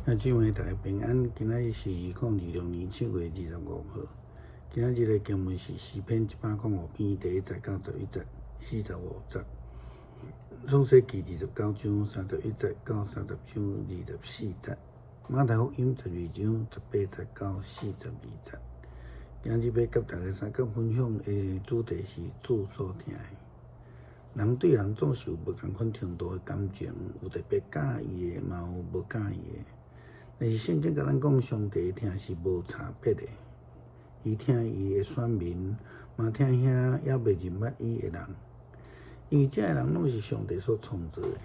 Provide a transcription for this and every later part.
兄姊妹大家平安，今仔日是2026年7月25號。今仔日的經文是詩篇105篇第一節到11節，45節。創世記29章31節到30章24節。馬太福音12章18節到42節。今日欲佮大家相共分享的主題是主所疼的。人對人總是有無仝款程度的感情，有特別佮意的，嘛有無佮意的。但是聖經共咱講，上帝疼是無差別的，伊疼伊的選民，嘛疼遐猶未認捌伊的人，因為這个人攏是上帝所創造的。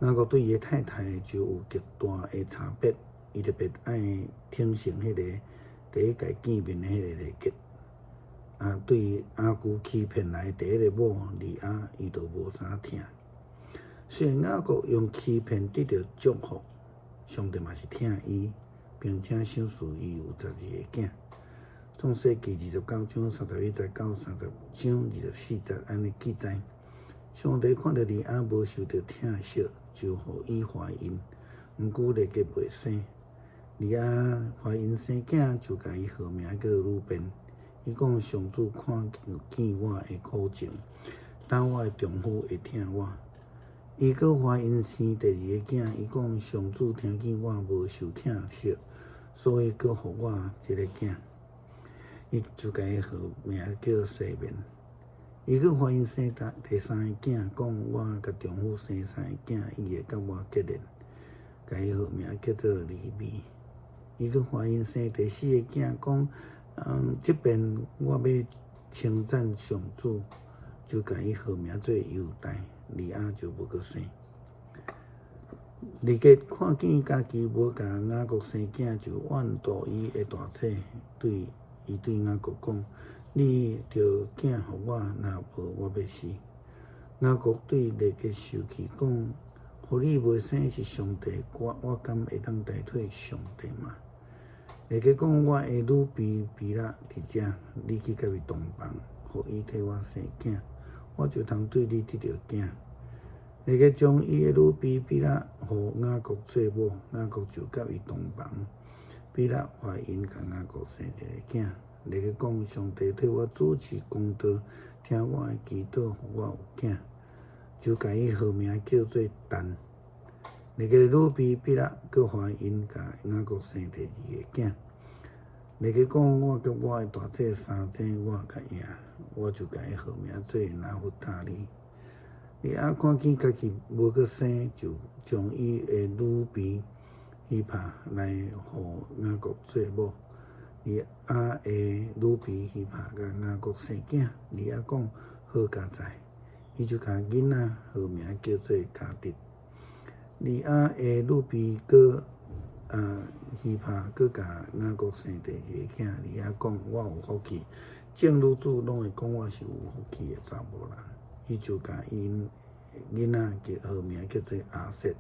雅各對伊的太太就有極大的差別，伊特別愛疼惜彼个第一擺見面的彼个利結，啊，對阿舅欺騙來第一个某利亞，伊就無啥疼。雖然雅各用欺騙得著祝福，上帝嘛是疼伊，並且賞賜伊有12个囝。創世記29章31節到30章24節按呢記載。上帝看著利亞無受著疼惜，就予伊懷孕，毋過利結袂生。利亞懷孕生囝，就共伊號名叫呂便。伊講上主看見我的苦情，等我的丈夫會疼我。伊閣懷孕生第二个囝，伊講上主聽見我無受疼惜，所以閣予我一个囝。伊就共伊號名叫西緬。伊閣懷孕生第三个囝，講我共丈夫生三个囝，伊會佮我結連，共伊號名叫做利未。伊閣懷孕生第四个囝，講這遍我欲稱讚上主，就共伊號名做猶大。利亞就無閣生。利結看見家己無共雅各生囝，就怨妒伊的大姐，對伊對雅各講：你著囝予我，若無我欲死。雅各對利結受氣講：予你袂生是上帝，我敢會當代替上帝嗎？利結講：我的女婢比辣佇遮，你去佮伊同房，予伊替我生囝，我就通對你得著囝。利結將伊的女婢比辣予雅各做某，雅各就佮伊同房。比辣懷孕，共雅各生一个囝。利結講：上帝替我主持公道，聽我的祈禱，予我有囝，就共伊號名叫做但。利結的女婢比辣閣懷孕，共雅各生第二个囝。利結講：我佮我的大姐相爭，我較贏，我就共伊號名做拿弗他利。利亞看見家己無閣生，就將伊的女婢希帕來予雅各做某。利亞的女婢希帕共雅各生囝。利亞講好佳哉，伊就共囡仔號名叫做迦得。利亞的女婢閣希帕閣共雅各生第二个囝。利亞講我有福氣，眾女子攏會講我是有福氣的查某人。伊就共𪜶囡仔叫號名叫做亞設。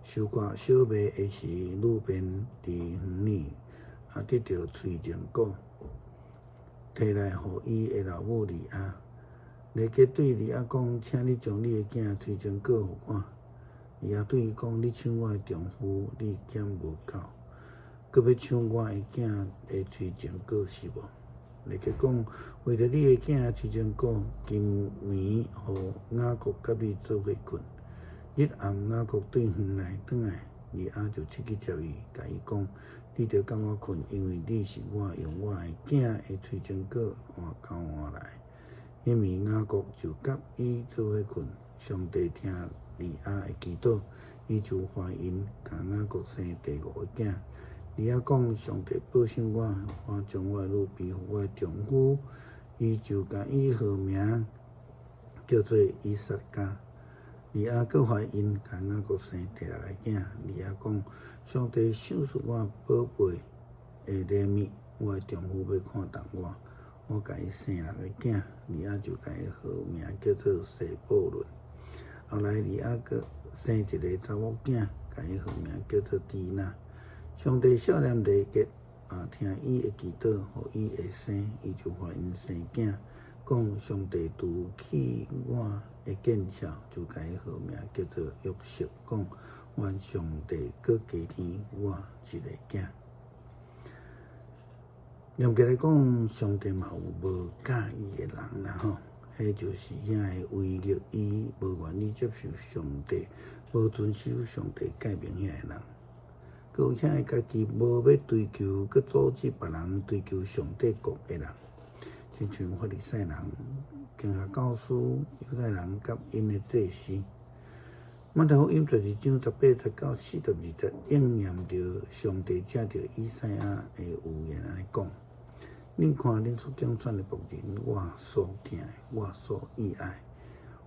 收割小麥的時，呂便佇園裡得著催情果，提來予伊的老母利亞。利結對利亞講：請你將你的囝催情果予我。利亞對伊講：你搶我的丈夫，你嫌無夠，閣欲搶我的囝的催情果是無？利結講：為著你的囝催情果，今暝予雅各佮你做伙睏。日暗雅各對園內轉來，利亞就出去接伊，共伊講：你著佮我睏，因為你是我用我的囝的催情果換交換來。彼暝雅各就佮伊做伙睏。上帝聽利亞的祈禱，伊就懷孕，共雅各生第五個囝。利亞講：上帝保守我，我將我的女婢予我的丈夫，伊就共伊號名叫做以薩迦。利亞閣懷孕，共雅各生第六个囝。利亞講：上帝賞賜我寶貝的禮物，我的丈夫欲看重我，我共伊生六个囝。利亞就共伊號名叫做西布倫。後來利亞閣生一个查某囝，共伊號名叫做底拿。上帝赦免利結，聽伊的祈禱，予伊會生，伊就懷孕生囝，講上帝除去我的見笑，就共伊號名叫做約瑟，講願上帝閣加添我一个囝。嚴格來講，上帝嘛有無佮意的人啦吼，彼就是遐个違逆伊，無願意接受上帝，無遵守上帝誡命遐个人。閣有遐个家己無欲追求，閣阻止別人追求上帝國的人，親像法利賽人、經學教師、猶太人佮𪜶的祭司。馬太福音12章18節到42節，應驗著上帝藉著以賽亞的預言按呢講：恁看恁所揀選的僕人，我所疼的，我所喜愛的，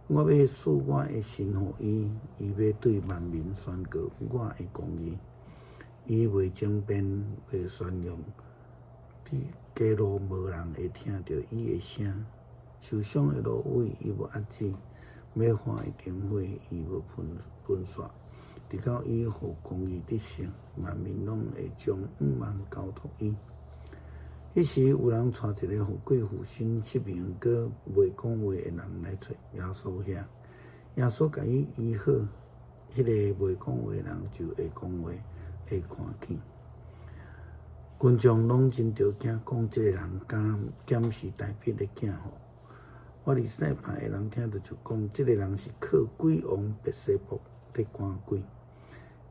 我欲賜我的神予伊，伊欲對萬民宣告我的公義。伊袂爭辯，袂宣揚，佇街路無人會聽著伊的聲。受傷的蘆葦，伊無遏止；欲化的燈火，伊無噴噴煞。直到伊予公義得勝，萬民攏會將仰望交託伊。彼時有人帶一個予鬼附身失明、閣袂講話的人來揣耶穌遐，耶穌共伊醫好，彼个袂講話的人就會講話，會看見。群眾攏真著驚，講這个人敢敢是大衛的囝吼？法利賽派的人聽著就講，這个人是靠鬼王別西卜佇趕鬼。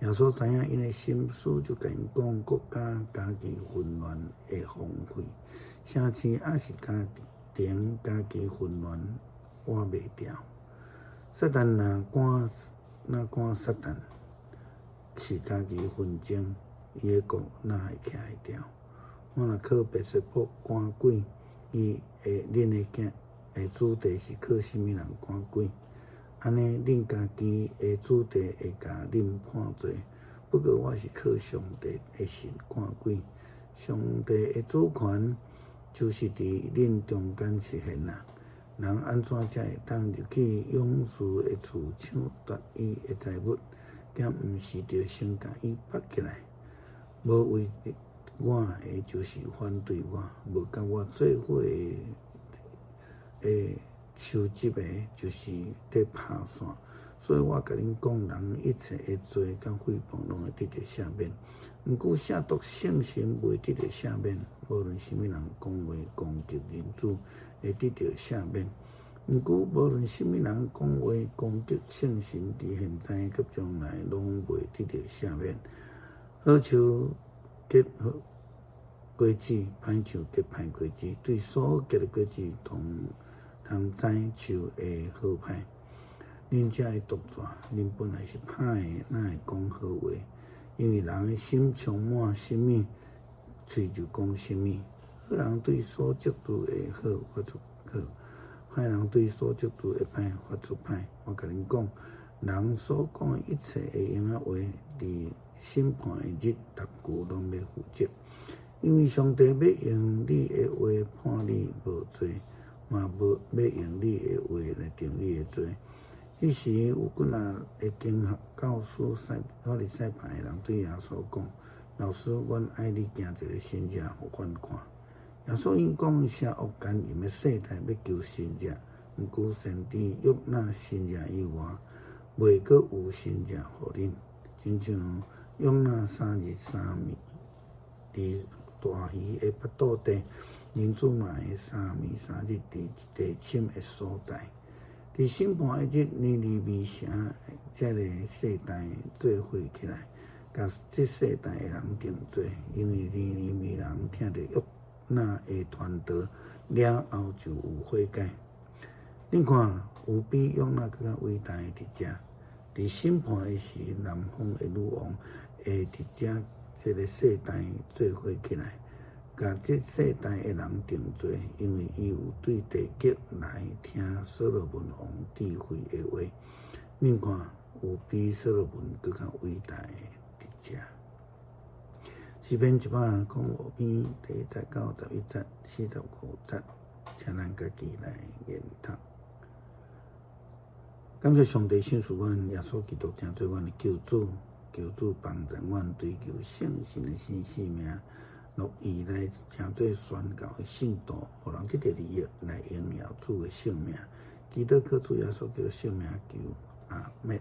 耶穌知影𪜶的心思，就共𪜶講國家家己紛亂會荒廢，城市抑是家庭家己紛亂倚袂牢。撒旦若趕若趕撒旦，是家己紛爭，伊的國哪會徛會牢？我若靠別西卜趕鬼，伊的恁的囝的子弟是靠啥物人趕鬼？按呢，恁家己的子弟會共恁判罪。不過我是靠上帝的神趕鬼，上帝的主權就是佇恁中間實現啦。人按怎才會當入去勇士的厝搶奪伊的財物，敢毋是著先共伊縛起來？無為我的，就是反對我；無佮我做伙的收集的，就是佇拍散。所以我共恁講，人一切的罪佮誹謗，攏會得著赦免。毋過褻瀆聖神袂得著赦免。無論啥物人講話攻擊人子，會得著赦免。毋過無論啥物人講話攻擊聖神，佇現在佮將來攏袂得著赦免。好樹結好果子，歹樹結歹果子。對所結的果子，通通知樹的好歹。恁這个毒蛇，恁本來是歹的，哪會講好話？因為人的心充滿啥物，喙就講啥物。好人對所積聚的好發出好，歹人對所積聚的歹發出歹。我共恁講，人所講的一切會閒仔話，佇審判的日，逐句攏欲負責。因為上帝欲用你的話判你無罪，嘛無欲用你的話來定你的罪。彼時有幾若个經學教師、法利賽派的人對耶穌講：老師，阮愛你行一个神跡予阮看。耶穌應講：邪惡姦淫的世代欲求神跡，毋過先知約拿神跡以外，袂閣有神跡予恁。親像約拿3日3暝佇大魚的腹肚底，人子嘛會3暝3日佇地深的所在。佇審判的日，尼尼微城這个世代做伙起來，共這世代的人定罪，因為尼尼微人聽著約拿的傳道了後就有悔改。恁看，有比約拿閣較偉大的佇遮。佇審判的時，南方的女王會佇遮這个世代做伙起來，共這世代的人定罪，因為伊有對地極來聽所羅門王智慧的話。恁看，有比所羅門閣較偉大的佇遮。詩篇105篇第1節到11節，45節，請咱家己來研讀。感謝上帝賞賜阮耶穌基督成做阮的救主，求主幫助阮追求聖神的新生命，樂意來成做宣教的信徒，予人得著利益來榮耀主的聖名。祈禱靠主耶穌基督聖名求，阿們。